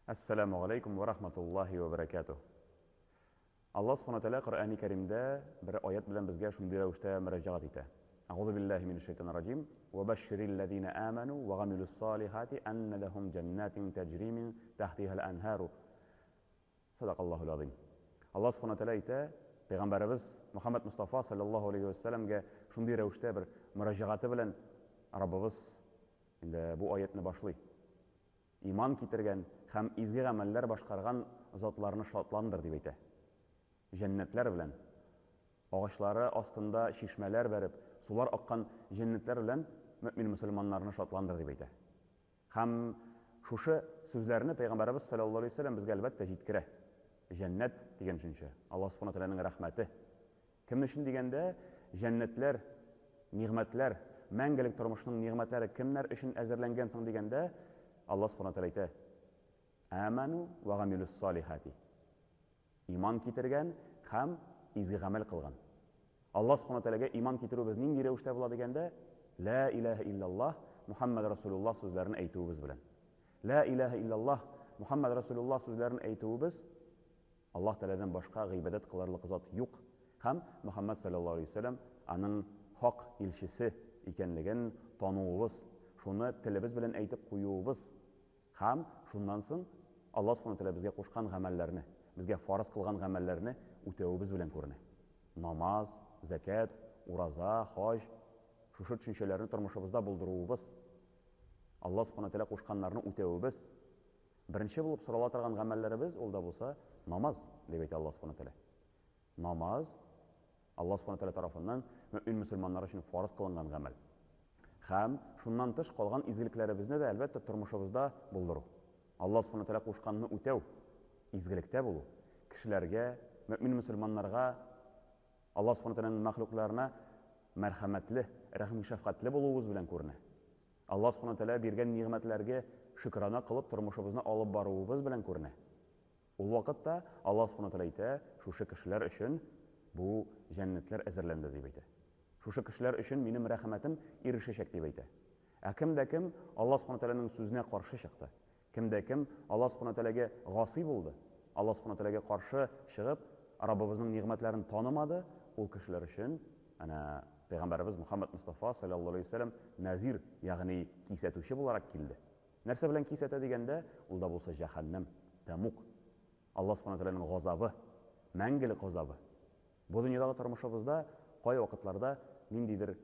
Әссәламү галәйкүм вә рахматуллаһи вә бәрәкәтүһ. Аллаһ Субхана Тәгалә Коръәни Кәримдә бер аять белән безгә шундый рәвештә мөрәҗәгать итә. Әгъузу биллаһи минәш шайтанир раҗим. Вә бәшширил-ләзина аману вә гамилус-салихати анна ләһум җәннатин таҗри мин тахтихал анһару. Садакаллаһул азим. Аллаһ Субхана Тәгалә әйтә, Пәйгамбәребез Мөхәммәд Мостафа саллаллаһу алейһи вә сәлләмгә шундый рәвештә бер мөрәҗәгате белән Раббыбыз инде бу аятьне башлый. Иман китергән һәм изге гамәлләр башкарган затларны шатландыр, дип әйтә. Җәннәтләр белән, агачлары астында чишмәләр бәреп, сулар аккан җәннәтләр белән мөэмин-мөселманнарны шатландыр, дип әйтә. Һәм шушы сүзләрне Пәйгамбәребез салләллаһу алейһи ва сәлләм безгә, әлбәттә, җиткерә. Җәннәт дигән төшенчә, Аллаһ Субхана ва Тәгаләнең рәхмәте. Кем өчен дигәндә, җәннәтләр, нигъмәтләр, мәңгелек тормышның нигъмәтләре кемнәр өчен әзерләнгән соң дигәндә, Аллаһ Субхана ва Тәгалә әйтә, Аману ва гамилус-салихати. Иман китергән һәм изге гамәл кылган. Аллаһ Субхана ва Тәгаләгә иман китерүебез нинди рәвештә була дигәндә, Лә иләһә илляллаһ, Мухәммәд Расулуллаһ сүзләрен әйтүебез белән. Лә иләһә илляллаһ, Мухәммәд Расулуллаһ сүзләрен әйтүебез, Аллаһ Тәгаләдән башка гыйбадәт кылырлык зат юк һәм Мөхәммәд салләллаһу алейһи ва сәлләм аның хак илчесе икәнлеген тануыбыз, шуны телебез белән әйтеп куюыбыз һәм шуннан соң Аллаһ Субхана ва Тәгалә безгә кушкан гамәлләрне, безгә фарыз кылган гамәлләрне үтәвебез белән күренә. Намаз, зәкят, ураза, хаҗ, шушы төшенчәләрне тормышыбызда булдыруыбыз, Аллаһ Субхана ва Тәгалә кушканнарны үтәвебез, Беренче булып сорала торган гамәлләребез, ул да булса, намаз, дип әйтә Аллаһ Субхана Тәгалә. Намаз, Аллаһ Субхана Тәгалә тарафыннан мөэмин мөселманнар өчен фарыз кылынган гамәл. Һәм шуннан тыш калган изгелекләребезне дә, әлбәттә, тормышыбызда булдыру. Аллаһ Субхана Тәгалә кушканны үтәү, изгелектә булу, кешеләргә, мөэмин мөселманнарга, Аллаһ Субхана Тәгаләнең мәхлукларына мәрхәмәтле, рәхим-шәфкатьле булуыбыз белән күренә. Аллаһ Субхана Тәгалә биргән нигъмәтләргә шөкрана кылып тормышыбызны алып баруыбыз белән күренә. Ул вакытта Аллаһ Субхана Тәгалә әйтә, шушы кешеләр өчен бу җәннәтләр әзерләнде, дип әйтә. Шушы кешеләр өчен минем рәхмәтем ирешәчәк, дип әйтә. Ә кем дә кем Аллаһ Субхана Тәгаләнең сүзенә каршы чыкты, кем дә кем Аллаһ Субхана Тәгаләгә гасый булды, Аллаһ Субхана Тәгаләгә каршы чыгып, Раббыбызның нигъмәтләрен танымады, ул кешеләр өчен әнә Пәйгамбәребез Мөхәммәд Мостафа, салләллаһу алейһи ва сәлләм, нәзир, ягъни кисәтүче буларак килде. Нәрсә белән кисәтә дигәндә, ул да булса җәһәннәм, тәмуг, Аллаһ Субхана Тәгаләнең газабы, мәңгелек газабы. Бу дөньядагы тормышыбызда кайвакытларда ниндидер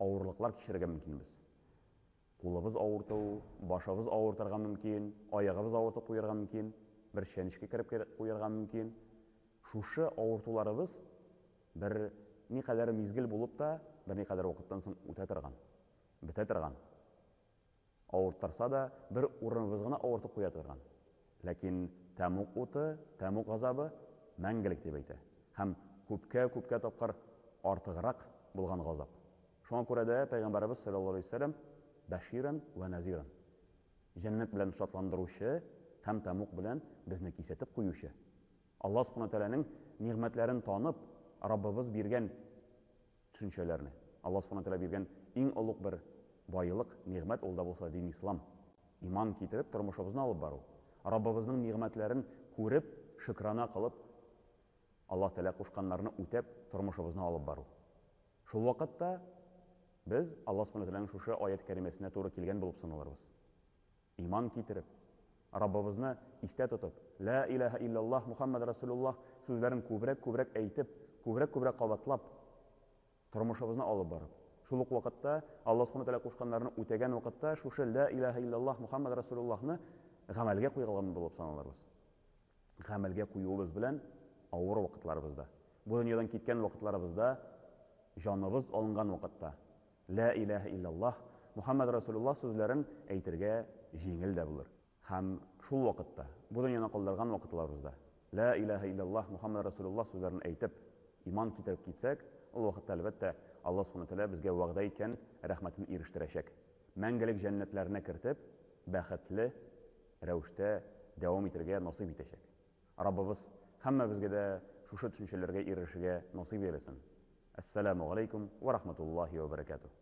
авырлыклар кичерергә мөмкинбез. Кулыбыз авырту, башыбыз авыртырга мөмкин, аягыбыз авыртып куярга мөмкин, бер чәнечке кереп куярга мөмкин. Шушы авыртуларыбыз Бер никадәр мизгел булып та, берникадәр вакыттан соң үтә торган, бетә торган. Авырттырса да, бер урыныбыз гына авыртып куя торган. Ләкин тәмуг уты, тәмуг газабы мәңгелек дип әйтә. Һәм күпкә-күпкә тапкыр артыграк булган газап. Шуңа күрә дә Пәйгамбәребез салләллаһу алейһи ва сәлләм бәширән вә нәзирән, җәннәт белән шатландыручы һәм тәмуг белән безне кисәтеп куючы. Аллаһ Субхана Тәгаләнең нигъмәтләрен танып, Раббыбыз биргән төшенчәләрне, Аллаһ Субхана Тәгалә биргән иң олуг бер байлык, нигъмәт, ул да булса дин ислам, иман китереп тормышыбызны алып бару, Раббыбызның нигъмәтләрен күреп, шөкрана кылып, Аллаһ Тәгалә кушканнарны үтәп тормышыбызны алып бару. Шул вакытта без Аллаһ Субхана Тәгаләнең шушы аять кәримәсенә туры килгән булып саналырбыз. Иман китереп, Раббыбызны истә тотып, Лә иләһә илляллаһ Мухәммәд Рәсүлуллаһ сүзләрен күбрәк-күбрәк әйтеп, күбрәк-күбрәк кабатлап, тормышыбызны алып барып, шул ук вакытта Аллаһ Субхана Тәгалә кушканнарны үтәгән вакытта шушы Лә иләһә илляллаһ Мухәммәд Рәсүлуллаһны гамәлгә куйган булып саналырбыз. Гамәлгә куюыбыз белән авыр вакытларыбызда, бу дөньядан киткән вакытларыбызда, җаныбыз алынган вакытта, Лә иләһә илляллаһ, Мухәммәд Рәсүлуллаһ сүзләрен әйтергә җиңел дә булыр. Һәм шул вакытта, бу дөньяны калдырган вакытларыбызда, Лә иләһә илляллаһ, Мухәммәд Рәсүлуллаһ сүзләрен әйтеп, иман китереп китсәк, ул вакытта, әлбәттә, Аллаһ Субхана Тәгалә безгә вәгъдә иткән рәхмәтен ирештерәчәк. Мәңгелек җәннәтләренә кертеп, бәхетле рәвештә дәвам итергә насыйп итәчәк. Раббыбыз һәммәбезгә дә шушы төшенчәләргә ирешергә насыйп әйләсен. Әссәламү галәйкүм вә рахматуллаһи вә бәрәкәтүһ.